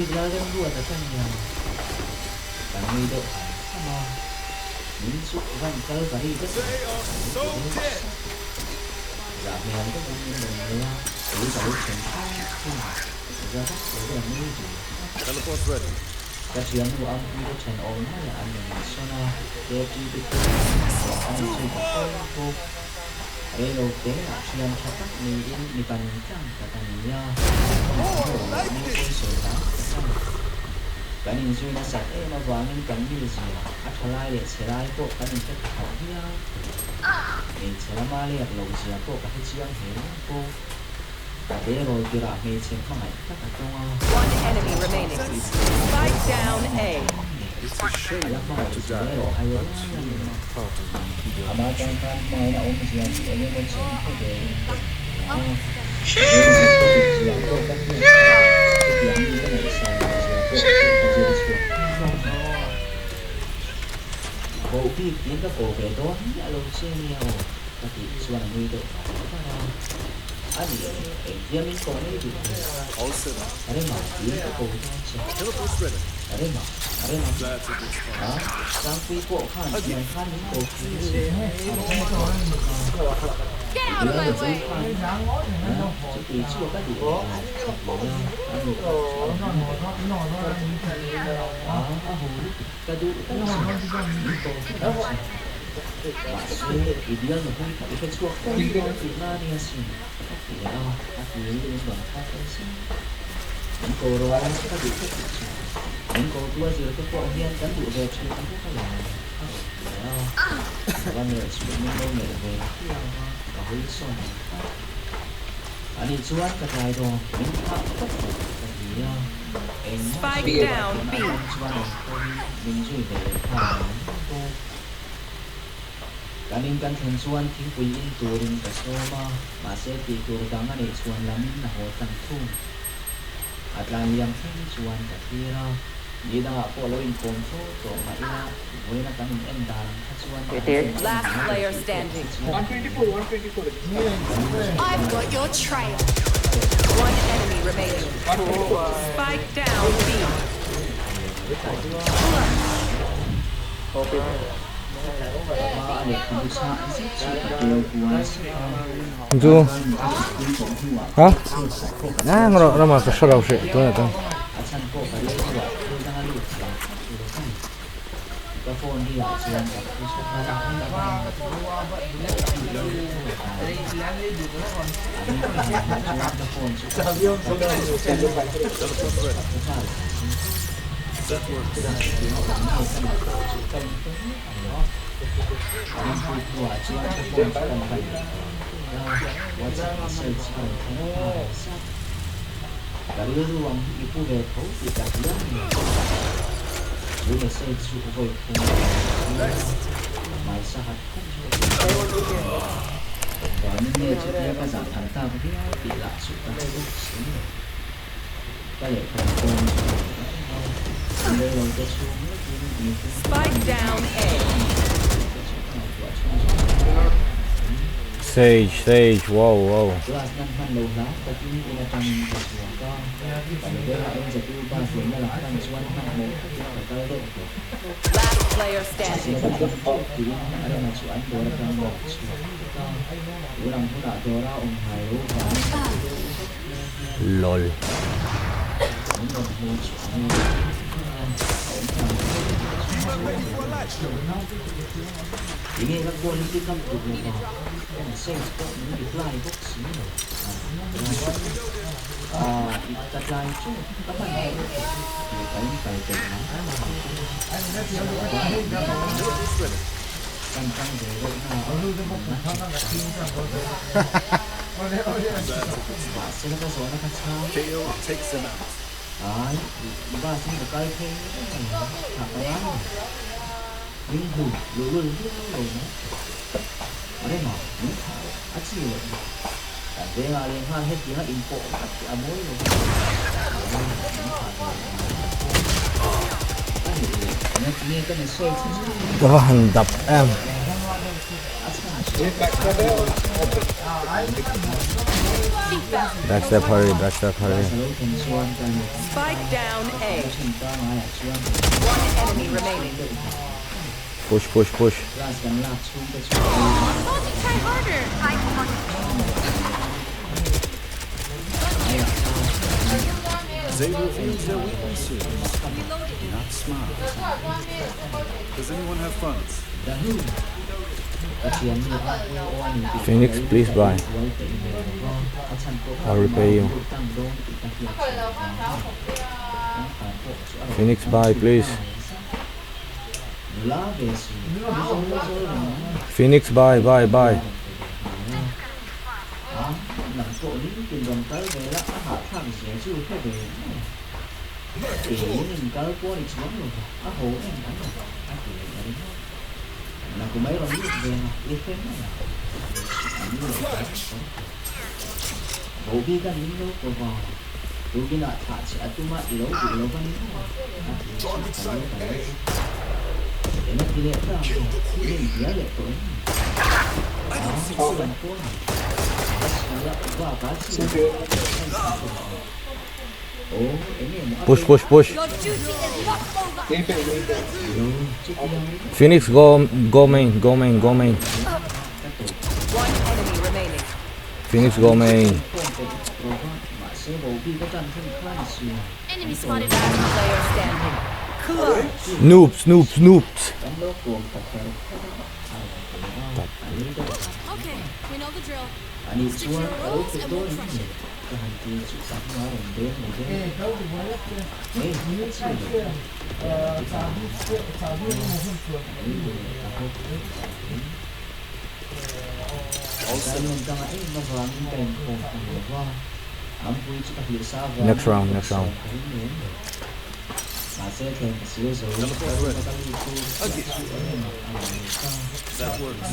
Lalremruata ka nia, kan nui deuh ham ham a, min chu van Kalvari vek a, ka lo ti deuh sap. Zah hmel deuhin min rawn melh a, kei ka lo then thak thung, za vak lo ka nui ve a. Ka thiannu Ampui te then awm maiah an rawn insawn a, Katie te chu an inhmuh an inzui ta fo bawk. Reilo te ah thian tha tak niin mi pan tlang tak a ni a, ka hmuh leh mi pawi sawi hlau tak a ni. Kan inzui nasat em avangin kan mizia a tha lai leh chhe lai pawh kan inhre tha khat viau. Hmeichhe lama lek loh zia pawh ka hre chiang hle bawk. Ka tleirawl tirah hmeichhe hmangaih tak a tawng a, One enemy remaining. Spike down A. A la hmangaih zia erawh hai rual a ni lo. Amah atang khan hmangaihna awmzia chu eng emaw chen khaw ve in ka inhria a, hmeichhe ka dik zia pawh ka hriat phah a, chutiang mi ka ngaihsan loh zia pawh chu ka zir chhuak nghal a ni. Boh bik tiin ka ko ve dawn miah lo che nia aw ka tih chuan a nui deuh var var a. A ni e, engtia min ko ngei duh ve? Rema tiin ka ko dawn che. Rema, Rema chu a, Sangpui pawh khan tiang khan min ko thin a sin, a rawn ti deuh chek a. I bial nupui khan a, chutui chu ka duh ve lo, ka ti a, a ni pawh chu a nui ve ta. A, a ho lutuk, ka duh daih sin, min ko vek ang che. Mahse, i bial nupui kha i hre chhuak fo dawn tihna a nia sin, ka ti leh a, a ti in rawn thar en sin. Min ko rawh, ka duh ka tih chu. Min ko tu a zir te pawh hian kan duh ve thin bawk a lawm, a rawn ti leh a. Ka va melh chhuah min lo melh ve hiau a, ka hawi sawn ang tak. Ani chuan ka tlai dawn, min thlah phawt rawh, ka ti a. Engmah Spike sawi down, loh B. atang chuan rawn thawiin min zui ve leh nghal mai bawk. Kan in kan thlen chuan thingpui in turin ka sawm a, mahse tih tur dang a neih chhuan lamin a haw tlang thung. A tlan liam thleng chuan ka thlir a, ni dangah pawh lo inkawm fo tawh mah ila vawiina kan in en dan ang kha chuan kan la in en Last ngai lo player tih pawh ka standing. hre chiang hle. Kan I've got your trail. One enemy remaining. Spike down B. Chu ha nang rawh rama ka hre lo hreh tunah chuan. Ka rilru ang hi i pu ve tho tih ka hria a ni. Chu message chu vawi thum a rawn chhung a, ka hmaisa hat khawp zawk in. Engvangin nge chutia ka zah tham tak viau tih lah chu ka hre bawk si lo. Ka lehkha dawn chu ka hmu reng a, an reilo te chhung lekin mihring Spike down A. te chu ka ngaihtuah chhunzawm a. Sage, Sage, wow, wow. Class nan hman lo hlau takin in atangin ka chhuak a, kan venga MZU bus dinna lam pan chuan hmanhmawh takin ka kal deuh hlawk hlawk. Last player standing. Mahse ka thleng tawh tiin a rema chu an dawr atang lak chhuak vek a, tun ang hunah dawra awm ngai lo vangin ka phu deuh zek nghe nghe. Lol. Min rawn hmu chu a nui deuh hawk a, a awm dan pawh chu a chhuak deuh hawk. Tinge ka call hi pick up duh lo va, ka message pawh min reply bawk si lo. Ah, i ka tlai chu ka hman hmawh lutuk tih pahin kal pelh mai ka banah min rawn en a, kan tang ve deuh na a min la check ta. Mahse ka zawhna kha chhang vek lo. Ai, i bus in ka kal phei reng alawm, thlah ka ngai lo. Min hmu luhlul viau lo mai. A rema min thlah rawh, a chi loh ni. Kan vengah leh nghal hetianga inpawh vat hi a mawi lo a, mahse min thlah ve leh mai pawh a nih leh eng nge ka message chu Ka va han dap em. A chhan chu ka chhang lo a. Backstab, hurry, backstab, hurry. Class a lo thlen chuan ka lehkhabu Spike down A. thian pangngai ah chuan One enemy remaining. Push, push, push. Class kan lak chhung te chu a Told you try harder. They revealed their weaknesses. Not smart. Does anyone have funds? Phoenix, please buy. I'll repay you. Phoenix, buy, please. Phoenix, buy, buy, buy. Push, push, push. Your duty is not over. Phoenix, go, go main, go main, go main. One enemy remaining. Phoenix, go main. Enemy spotted. Last player standing. Noobs, noobs, noobs. Okay, we know the drill. Stick to your roles and we'll crush it. Next round, next round. That works.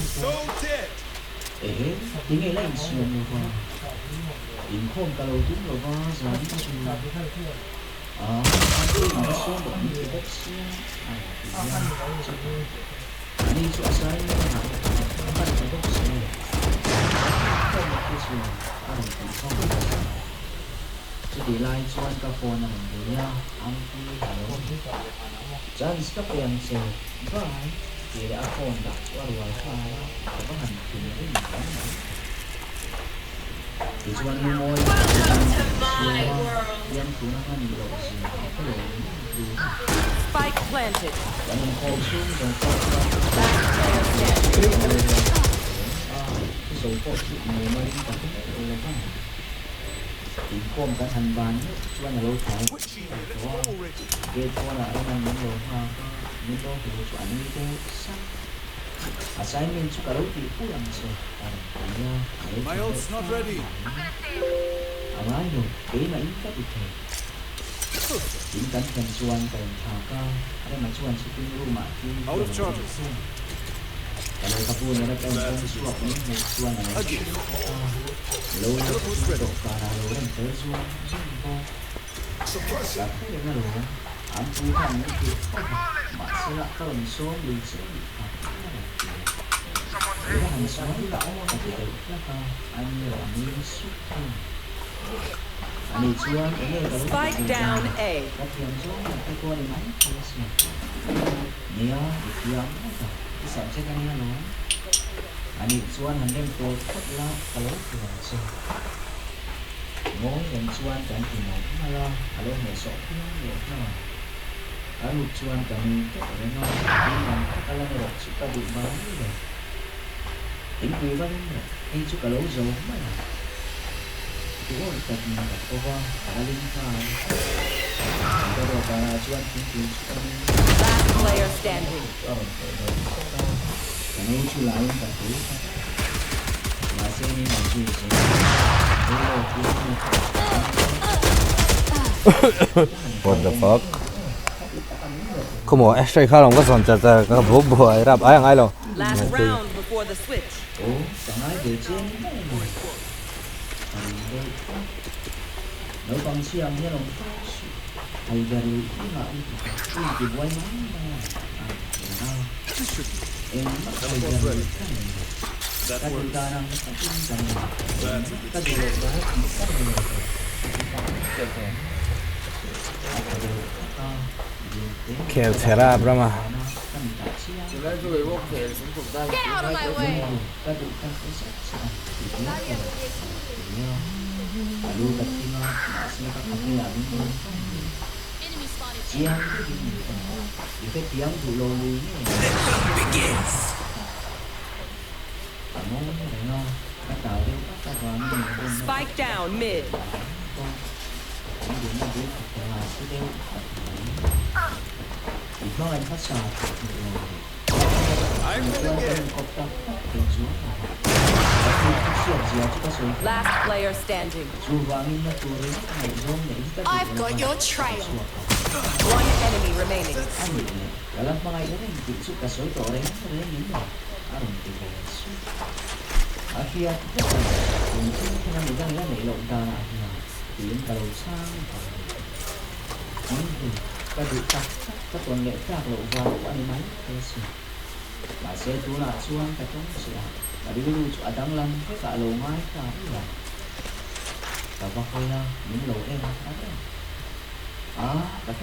So dead. Spike planted. Last player standing. Witchy minutes already. My ult's not ready. Out of charges. A gift. Teleport's ready. Suppressing. Spike down A. Last player standing. What the fuck? Come on, Ashtray kha long ka zon cha cha ka bo bo ai rap ai ngai lo. Last round before the switch. This should be. Teleport's ready. That Ka duh works. dan ang takin ka ni. That's a good Ka duh loh pawh tih ka nei lo. Khel chhe rap ram a. Get out of my way. Enemy spotted. Spike down mid. I'm again. Last player standing. I've got your trail. One enemy remaining.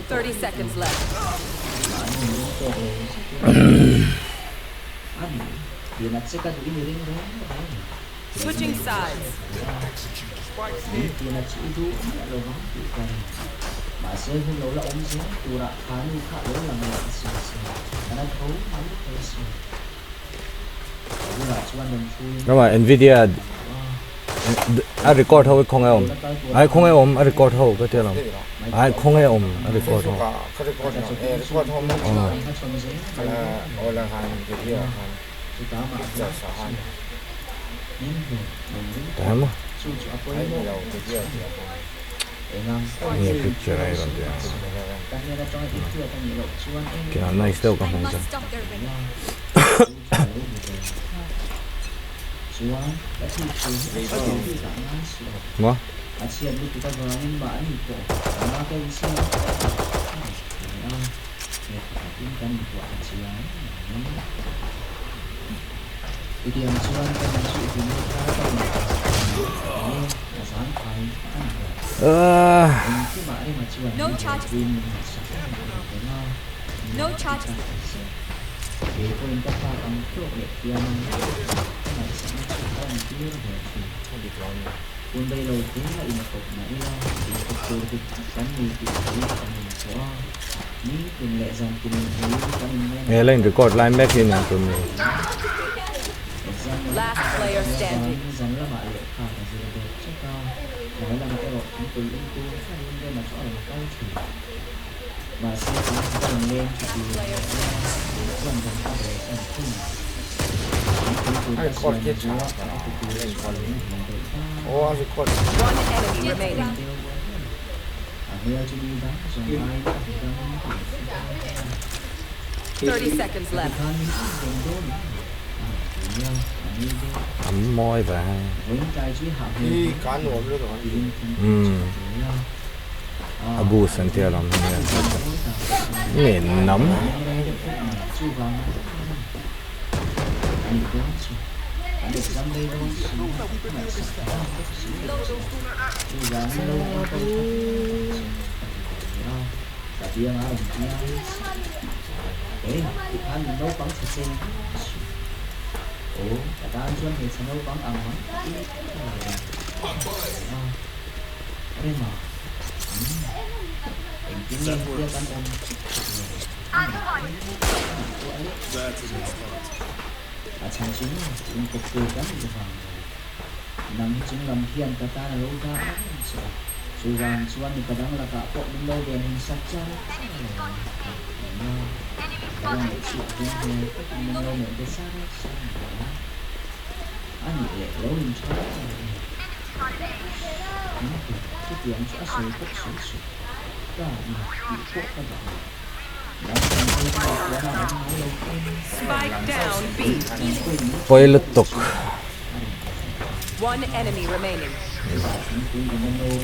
30 seconds left. Switching sides. Rama Nvidia a record ho khong ai om ai khong ai om a record ho ka tialam ai khong ai om a record ho. Ka record e record ho mo kala ola han video han picture sa han. Ta mo. Ai lo video Ni picture ai ron dia kina nice deuh ka I hmang must chuan. Stop their ring. Mo. No charges. No charges. He line record lai mek hi ni tur ni. Last player standing. Ai record ke cha o a record. One enemy remaining. 30 seconds left. Am mawi ve. I kan nuam lu to. A boost an tia lam nge nam. That works. That's a good spot. Spike down B. Poi lutuk. One enemy remaining.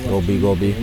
Go B, go B.